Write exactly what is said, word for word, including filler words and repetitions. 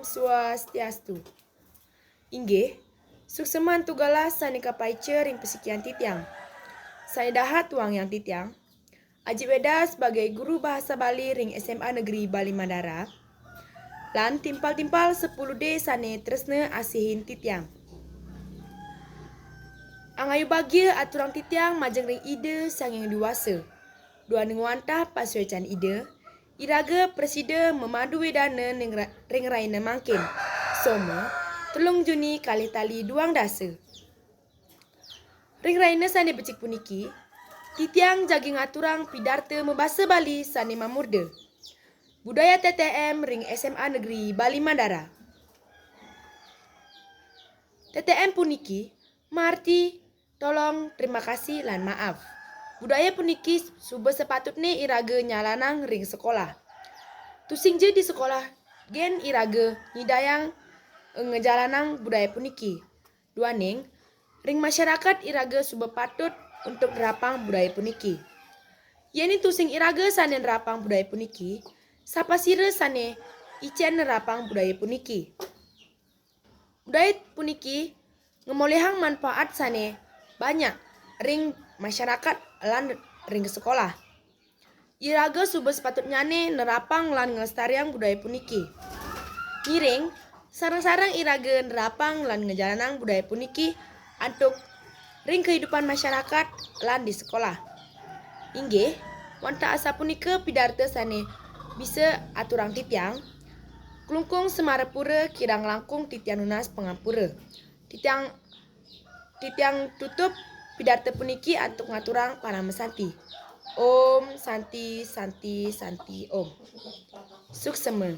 Swastiastu. Inggih, suksma antuk galah sane kapaica ring pasikian titiang. Sane dahat wangiang titiang, Aji Weda sebagai guru bahasa Bali ring S M A Negeri Bali Mandara, lan timpal-timpal sepuluh D sane tresna asihin titiang. Angayu bagia aturang titiang majeng ring Ida Sang Hyang Widi Wasa. Duaning wantah pasuecan Ida, iraga prasida mamadu Wedana ning ra-, ring raina mangkin, Soma, telung Juni kalih tali duang dasa. Ring raina sane becik puniki, titiang jagi ngaturang pidarta mabasa Bali sane mamurda. Budaya T T M ring S M A Negeri Bali Mandara. T T M puniki maarti tolong, terima kasih, lan maaf. Budaya puniki suba sapatutne iraga nyalanang ring sekolah. Tusing ja di sekolah, gen iraga nyidayang, eh, ngejalanang budaya puniki. Duaning, ring masyarakat iraga suba patut untuk nerapang budaya puniki. Yening tusing iraga sane nerapang budaya puniki, sapasira sane icen nerapang budaya puniki. Budaya puniki ngamolihang manfaat sane banyak ring masyarakat lan ring sekolah. Iraga suba sapatutnyane nerapang lan nglestariang budaya puniki. Ngiring, sareng-sareng iraga nerapang lan ngejalanang budaya puniki antuk ring kehidupan masyarakat lan di sekolah. Inggih, wantah asapunika pidarta sane bisa aturang titiang. Klungkung Semarapura, kirang langkung titiang nunas pangampura. Titiang, titiang tutup pidarta puniki antuk ngaturang paramasanti. Om Santi, Santi, Santi, Om. Suksma.